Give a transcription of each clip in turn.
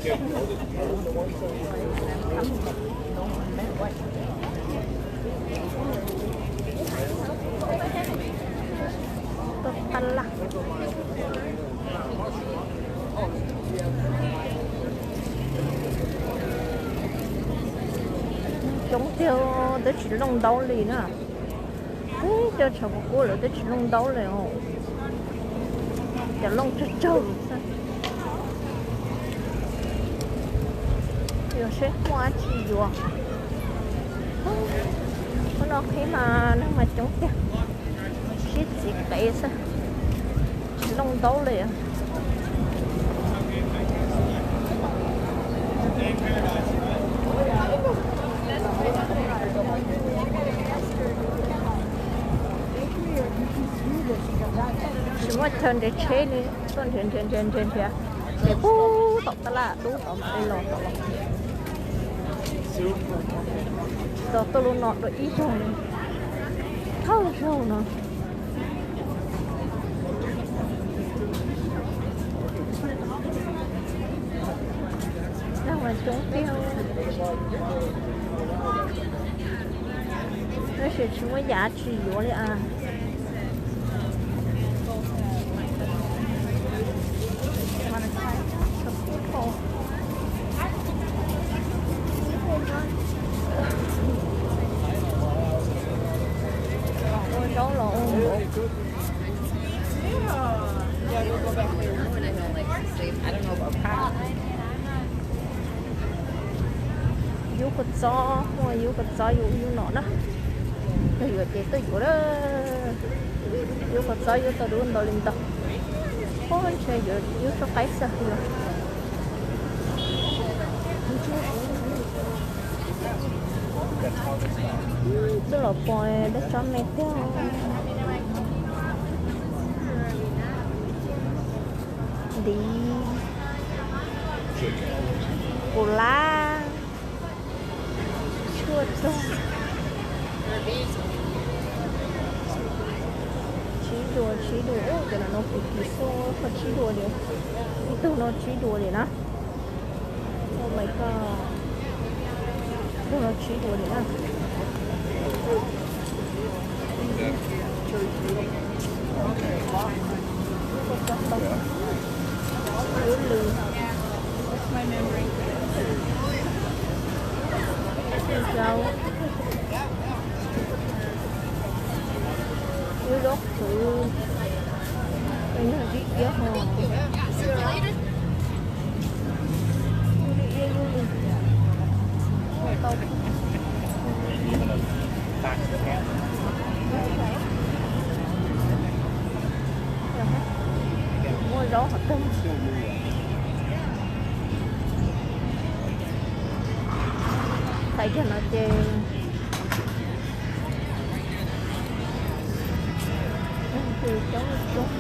Coob tiag, twb tsis looj ntaub li na. Cov tshav kub kub lawm twb tsis looj ntaub li os. Cov looj tsawg tsawg xwb. Yuav seb muaj dab tsi yuav. Hnub no qhib mas neeg mas coob tiag, sib txiv qev xwb, tsis looj ntaub li. Tsis muaj chaw nrhiav tsheb li, tuaj nrhiav nrhiav nrhiav nrhiav nrhiav, ces pub tom tab laj dub tod mam li los tod los. Txog tuaj lub no dua ib zaug li, thawj zaug no. Neeg mas coob tiag, tab sis tsis muaj yam tsi yuav li as. Ua zaub los ua npaum. Yub kua txob, muaj yub kua txob yus yub no na. Yog yuav ces tuaj yuav lawm. Yub kua txob yub tau dub ntau li ntau. Ub, ntshe yuav yub suab qaib xwb os. Twb los pom dab tsob me tiag. Ntiv, pum lab, tshuaj txog. Tsib dua, tsib dua, cov no no kim kim xwb, tsib dua li. Ib tug no tsib dua li na. Oh my god. Tus no tsib dua li na. Lub lws. Zaub. Lub zaub qhwv. Yog dib iab ho. Muaj zaub qhov twg. Thaij kiag no ces coob coob.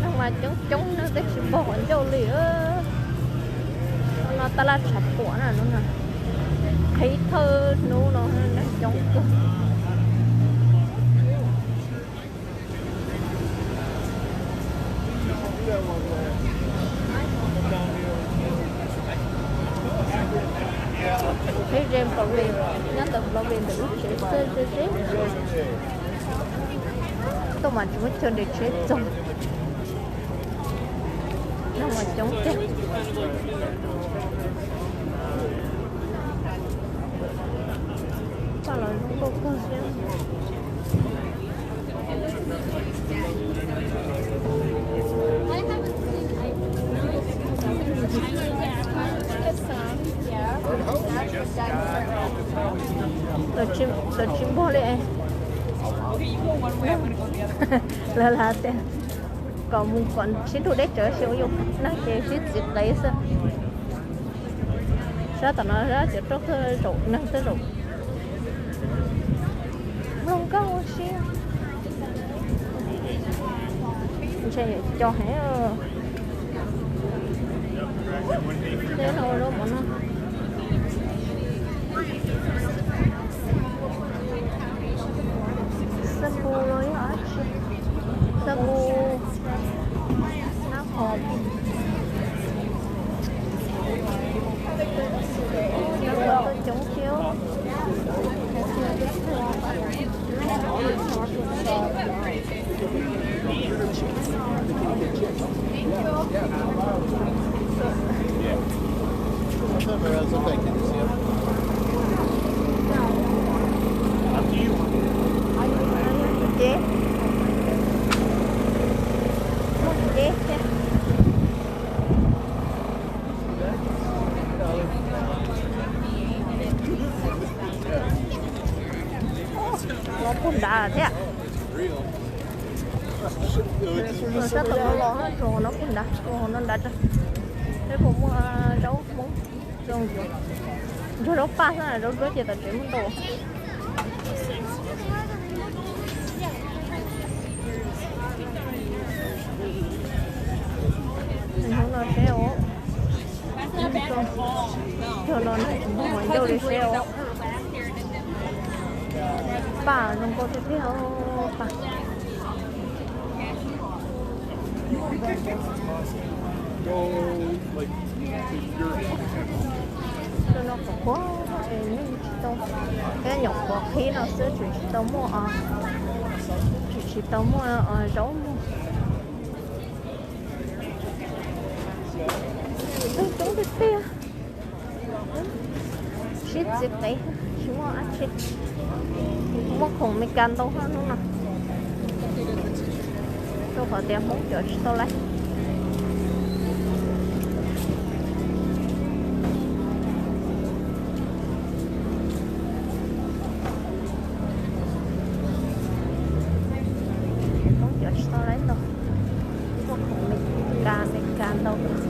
Neeg mas coob coob na, tej tsis npog qhov ncauj li. No tab laj tshav puam na, lub no qhib thawj hnub no neeg coob kawg. Qhib ze nplov ve, nyob ntawm nplov ve ntawm lub tsev xwb ze ze. Tuaj mas tsis muaj chaw nres tsheb txog. Neeg mas coob tiag. Paj los zoo nkauj kawg thiab. Lawv tsis npog li. Lawv lam tias kom mus kom sib nrug deb tsawv, sib ua yuj neeg ces sib txiv qev xwb. Sab tom no sab cov roj kawg zaum neeg kawg zaum. Mloog nkauj ua si. Ntshe yuav co heev. Tej no ua zaub mov no. Xab npum los yog dab tsi? Xab npum, nab hom. Nab hom tuaj coob thiab. Ces, ces thiab. Los puag nrad thiab. Sab tom no los rau no puag nrad, rau no nrad. Peb puas muaj zaub Hmoob zoo ntsuag? Ntsuag zaub paj xwb, zaub duab ces tom tsev muaj ntau. Hnub no seb os, cog no nag tsis muaj ncauj li seb os. Paj zoo nkauj tiag tiag paj. Cov no qhuav qhuav es yeej tsis tau, peb nyuam qhuav qhib no xwb tseem tsis tau muaj, tseem tsis tau muaj zaub muag. Coob coob tiag tiag. Sib txiv qev, tsis muaj dab tsi. Muaj khoom Meskas ntau hab hnub no, rau qhov tias Hmoob cov tsis tau laib. Hmoob cov tsis tau laib ntau, muaj khoom Meskas, Meskas ntau. Coob.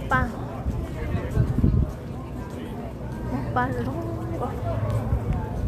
Paj. Paj zoo,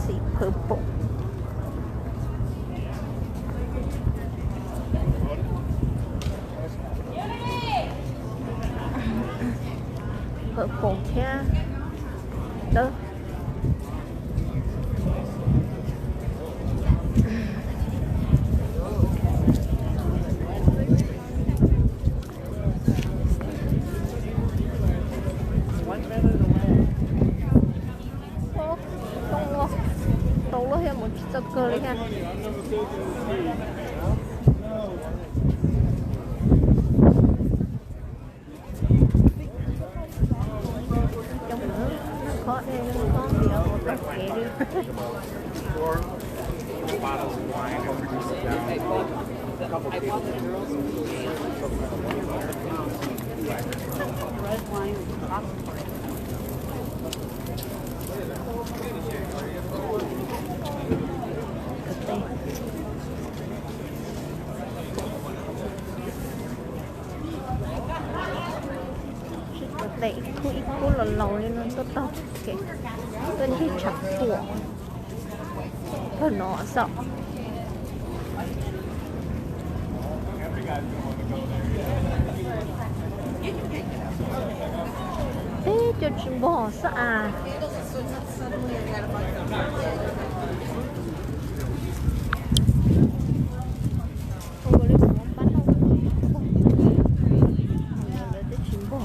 xim purple. Purple thiab dawb. Tau luaj thiab, mus tsis txog kawg li thiab. Coob, khob dej khob npias ua tau kev li. Sib cov tes ib khub ib khub los laus li no tuaj taug kev, tuaj ncig tshav puam. Kawg no xwb. Teb cov tsis npog xwb as. Ua li kuv muab pab lauj, lawv twb tsis npog. Cov twb tsis npog.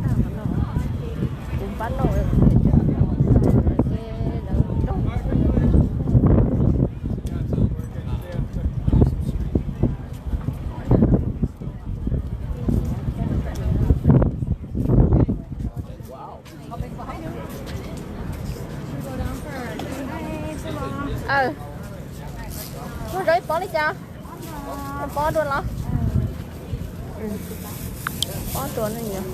Tag no kuv pab lauj, lawv nrog. Pob dua los? Pob dua no yom.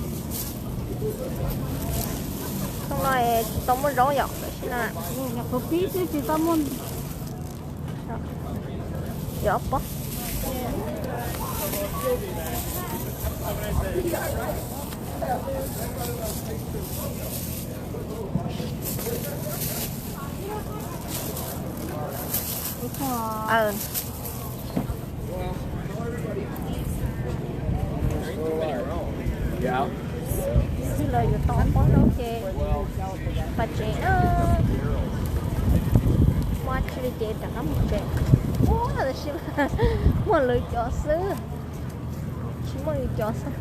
Xyoo no tsis tau muaj zaub yom, tam sim no. Yog pob. Xwb los yuav tau pob zaub ces pas tsev na. Muaj tsi li ces rov qab mus tsev. Ua tab sis muaj lwm cov xwb, tsis muaj lwm cov xwb.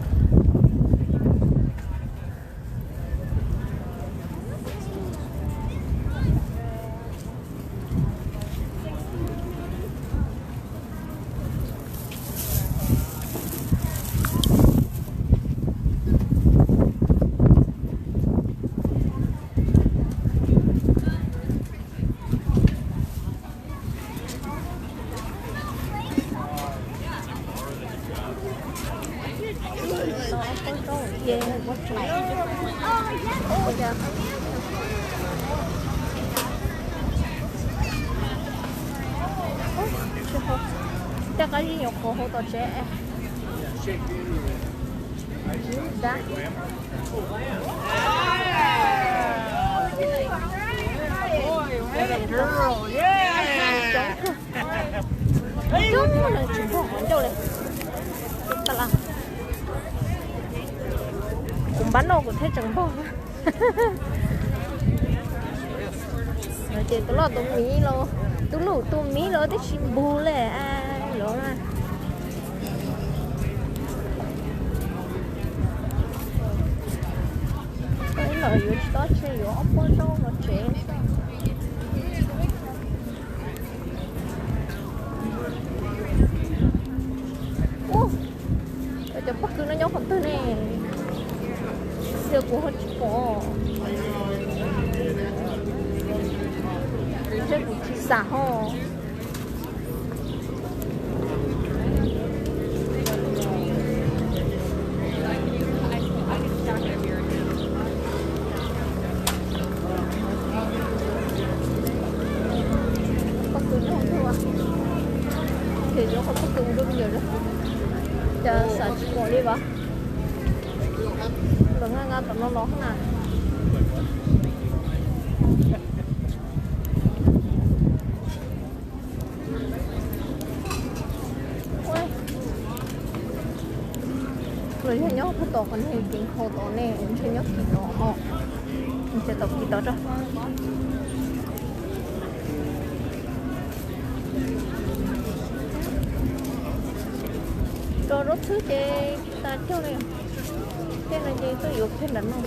Tej qab zib nyuam qhuav hauv tom tsev. Kuv npab noj kuv thiaj tseem npog. Ces tus loj tus miv los, tus loj tus miv los twb tsis npog li los na. Ib los yuav tsis tob tsi, yuav ob pob zaub los tsev. Ua, cov pob kws no nyob qhov twg ne? Xyov kuv ho tsis pom, ntshe kuv tsis xam ho. Pob kws no, ces yuav qhov pob kws mus rau me nyuam, cas xav tsis pom li vas. Los nqa nqa tom no los na. Los yog nyob puag tom qhov niag kev nkhaus tod ne, ntshe nyob kis tod ho. Ntshe tau kis tod rau. Rau zaub txhwb ces tas cog li. Tej no ces tuaj yuav kiag nram no.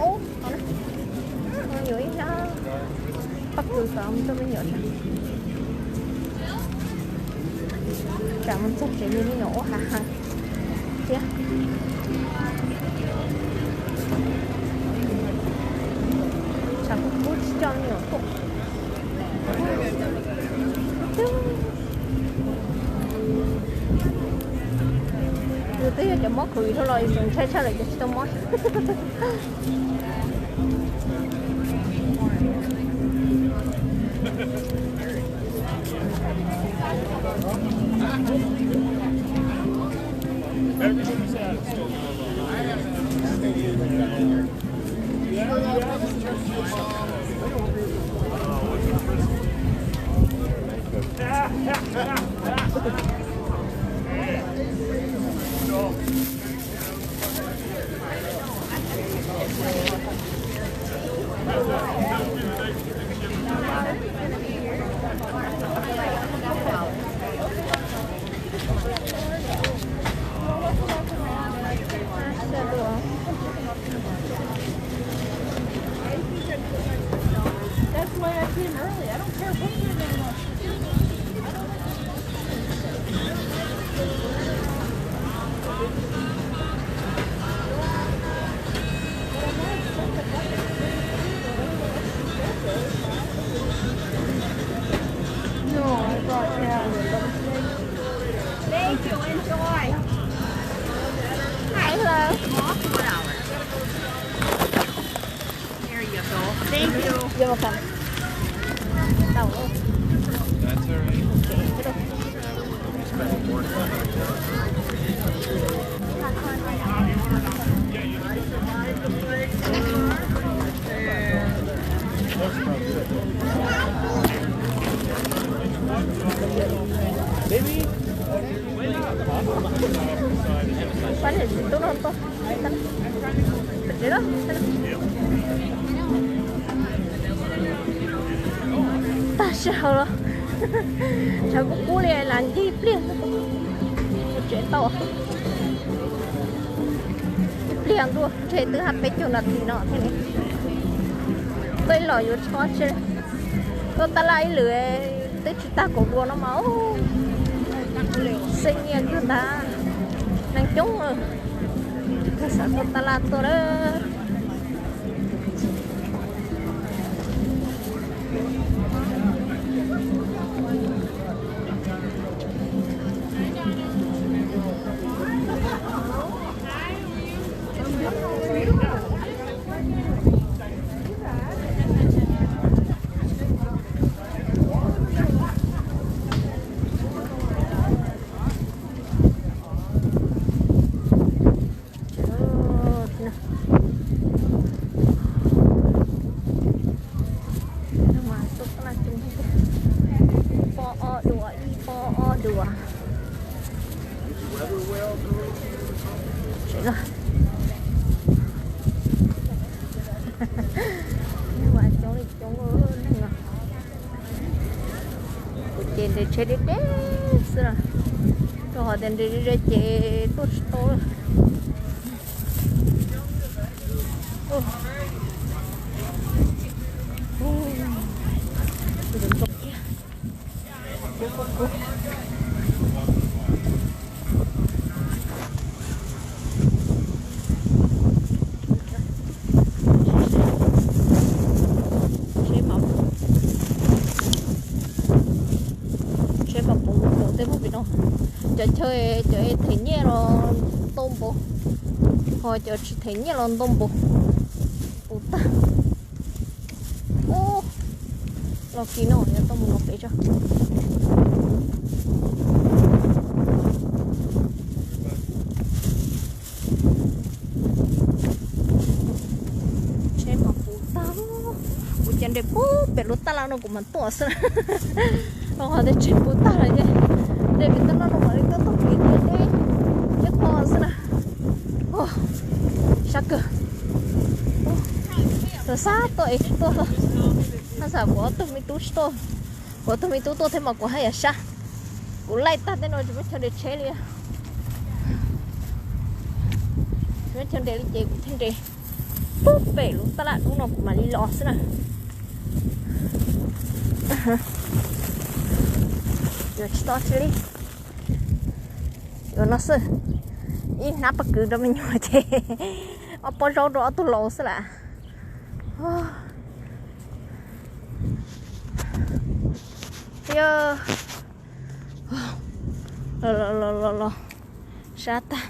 Ub, yuav ib hnab pob kws xav mus rau me nyuam. Tsam mus txog tsev me nyuam ua hav heev thiab. Tsam kuv tsis coj me nyuam tuaj. Yus twb yog cov mob covid dhau los yus tseem ntshai tshaj lawv cov tsis tau mob. Thank you. Enjoy. Hi, hello. Here you go. Thank you. You're welcome. That's all right. Tag sij hawm los tshav kub kub li, lam ncig pliag tsev tau. Pliag ntua ntshe twb hab peb caug nas this no thiaj li tuaj los yuav tsho tse. Tuaj tab laj ib lwm twb tsis tag kaum dua no mas, xeeb nyiaj kawg ntag, neeg coob. Tsis tau xav tuaj tab laj tuaj lawm. Ib pob ob dua, ib pob ob dua. Coob li coob. Kuv ces nres tsheb deb deb xwb na, rau qhov tias nres ze ze ces tuaj tsis tau. Tsheb mas puv nkaus tej mus pem no. Cov chaw, cov them nyiaj los ntau npaum, ho cov tsis them nyiaj los ntau npaum. Puv tag. Ub, los kis no yog tau mus no pem tso. Tsheb mas puv tag. Kuv cia nres puag pem lub taj laj no kuv mam tuaj xwb. Rau qhov tias tsheb puv tag lawm ces nres pem taj laj no mam li tuaj tau kev deb deb thiab qho xwb na. Sab kawg. Xav xav tuaj es tsis tuaj. Haj xav kuv ob tug me tub tsis tuaj, kuv ob tug me tub tuaj thiab mas kuv haj yam sab. Kuv laij tag tej no tsis muaj chaw nres tsheb li. Tsis muaj chaw nres li ces kuv thiaj nres puag pem lub taj laj dub no kuv mam li los xwb na. Yuav tsis tau tsi li. Yuav no xwb, ib hnab pob kws rau me nyuam ces ob pob zaub rau ob tug laus xwb lam. Los los los los, sab tag.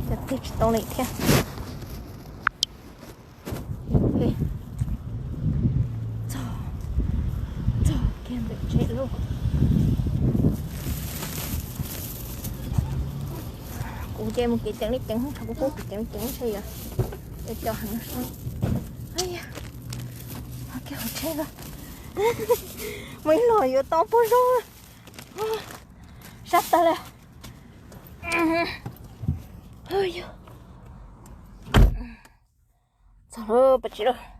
Cov tig tsis tau li thiab. Txog, txog kiag ntawm tsheb lauj. Kuv ces mus kev ceev li ceev, tshav kub kub kev ceev li ceev ntshe yog co heev. Kiag hauv tsheb no, mus ib los yuav tau pob zaub. Sab tag li. Txog lawm, pab tsis lawm.